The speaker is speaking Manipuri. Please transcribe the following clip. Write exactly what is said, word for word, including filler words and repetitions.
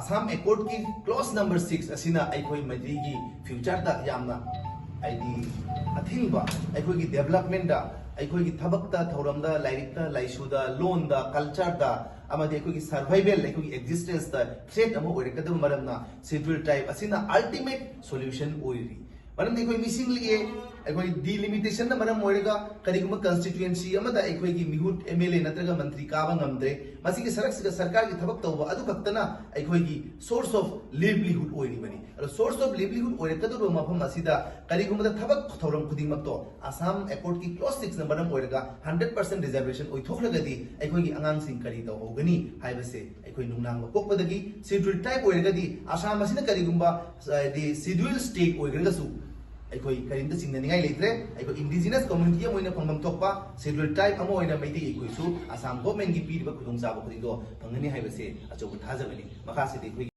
ꯑꯁꯥꯝ ꯑꯦꯀꯣꯔꯗꯀꯤ ꯀ꯭ꯂꯣꯖ ꯅꯝꯕꯔ ꯁꯤꯛꯁ ꯑꯁꯤꯅ ꯑꯩꯈꯣꯏ ꯃꯩꯇꯩꯒꯤ ꯐ꯭ꯌꯨꯆꯔꯗ ꯌꯥꯝꯅ, ꯍꯥꯏꯗꯤ, ꯑꯊꯤꯡꯕ, ꯑꯩꯈꯣꯏꯒꯤ ꯗꯦꯕꯂꯞꯃꯦꯟꯗ, ꯑꯩꯈꯣꯏꯒꯤ ꯊꯕꯛꯇ, ꯊꯧꯔꯝꯗ, ꯂꯥꯏꯔꯤꯛꯇ, ꯂꯥꯏꯁꯨꯗ, ꯂꯣꯟꯗ, ꯀꯜꯆꯔꯗ, ꯑꯃꯗꯤ ꯑꯩꯈꯣꯏꯒꯤ ꯁꯔꯚꯥꯏꯚꯦꯜ, ꯑꯩꯈꯣꯏꯒꯤ ꯑꯦꯛꯖꯤꯁꯇꯦꯟꯁꯇ ꯊ꯭ꯔꯦꯠ ꯑꯃ ꯑꯣꯏꯔꯛꯀꯗꯕ ꯃꯔꯝꯅ ꯁꯦꯗ꯭ꯌꯨꯜ ꯇ꯭ꯔꯥꯏꯕ ꯑꯁꯤꯅ ꯑꯜꯇꯤꯃꯦꯠ ꯁꯣꯂ꯭ꯌꯨꯁꯟ ꯑꯣꯏꯔꯤ꯫ ꯃꯔꯝꯗꯤ ꯑꯩꯈꯣꯏ ꯃꯤꯁꯤꯡ ꯂꯤꯛꯑꯦ, ꯑꯩꯈꯣꯏ ꯗꯤꯂꯤꯃꯤꯇꯦꯁꯟꯅ ꯃꯔꯝ ꯑꯣꯏꯔꯒ ꯀꯔꯤꯒꯨꯝꯕ ꯀꯟꯁꯇꯤꯇ꯭ꯌꯨꯑꯦꯟꯁꯤ ꯑꯃꯗ ꯑꯩꯈꯣꯏꯒꯤ ꯃꯤꯍꯨꯠ, ꯑꯦꯝ ꯑꯦꯜ ꯑꯦ ꯅꯠꯇ꯭ꯔꯒ ꯃꯟꯇ꯭ꯔꯤ ꯀꯥꯕ ꯉꯝꯗ꯭ꯔꯦ꯫ ꯃꯁꯤꯒꯤ ꯁꯔꯛꯁꯤꯗ ꯁꯔꯀꯥꯔꯒꯤ ꯊꯕꯛ ꯇꯧꯕ ꯑꯗꯨ ꯈꯛꯇꯅ ꯑꯩꯈꯣꯏꯒꯤ ꯁꯣꯔꯁ ꯑꯣꯐ ꯂꯤꯚꯂꯤꯍꯨꯗ ꯑꯣꯏꯔꯤꯕꯅꯤ꯫ ꯑꯗꯣ ꯁꯣꯔꯁ ꯑꯣꯐ ꯂꯤꯚꯂꯤꯍꯨꯗ ꯑꯣꯏꯔꯛꯀꯗꯧꯔꯤꯕ ꯃꯐꯝ ꯑꯁꯤꯗ ꯀꯔꯤꯒꯨꯝꯕꯗ ꯊꯕꯛ ꯊꯧꯔꯝ ꯈꯨꯗꯤꯡꯃꯛꯇꯣ ꯑꯁꯥꯝ ꯑꯦꯀꯣꯔꯗꯀꯤ ꯀ꯭ꯂꯣꯖ ꯁꯤꯛꯁꯅ ꯃꯔꯝ ꯑꯣꯏꯔꯒ ꯍꯟꯗ꯭ꯔꯦꯠ ꯄꯥꯔꯁꯦꯟ ꯔꯤꯖꯔꯕꯦꯁꯟ ꯑꯣꯏꯊꯣꯛꯈ꯭ꯔꯒꯗꯤ ꯑꯩꯈꯣꯏꯒꯤ ꯑꯉꯥꯡꯁꯤꯡ ꯀꯔꯤ ꯇꯧꯍꯧꯒꯅꯤ ꯍꯥꯏꯕꯁꯦ ꯑꯩꯈꯣꯏ ꯅꯨꯡꯅꯥꯡꯕ ꯄꯣꯛꯄꯗꯒꯤ ꯁꯦꯗ꯭ꯌꯨꯜ ꯇ꯭ꯔꯥꯏꯕ ꯑꯣꯏꯔꯒꯗꯤ ꯑꯁꯥꯝ ꯑꯁꯤꯅ ꯀꯔꯤꯒꯨꯝꯕ, ꯍꯥꯏꯗꯤ, ꯁꯦꯗ꯭ꯌꯨꯜ ꯁ꯭ꯇꯦꯠ ꯑꯣꯏꯈ꯭ꯔꯒꯁꯨ ꯑꯩꯈꯣꯏ ꯀꯔꯤꯝꯇ ꯆꯤꯡꯅꯅꯤꯡꯉꯥꯏ ꯂꯩꯇ꯭ꯔꯦ꯫ ꯑꯩꯈꯣꯏ ꯏꯟꯗꯤꯖꯤꯅꯁ ꯀꯝꯃ꯭ꯌꯨꯅꯤꯇꯤ ꯑꯃ ꯑꯣꯏꯅ ꯐꯪꯐꯝ ꯊꯣꯛꯄ ꯁꯦꯗ꯭ꯌꯨꯜ ꯇ꯭ꯔꯥꯏꯕ ꯑꯃ ꯑꯣꯏꯅ ꯃꯩꯇꯩ ꯑꯩꯈꯣꯏꯁꯨ ꯑꯁꯥꯝ ꯒꯣꯚꯔꯟꯃꯦꯟꯠꯀꯤ ꯄꯤꯔꯤꯕ ꯈꯨꯗꯣꯡꯆꯥꯕ ꯈꯨꯗꯤꯡꯗꯣ ꯐꯪꯒꯅꯤ ꯍꯥꯏꯕꯁꯦ ꯑꯆꯧꯕ ꯊꯥꯖꯕꯅꯤ꯫ ꯃꯈꯥꯁꯤꯗꯤ ꯑꯩꯈꯣꯏ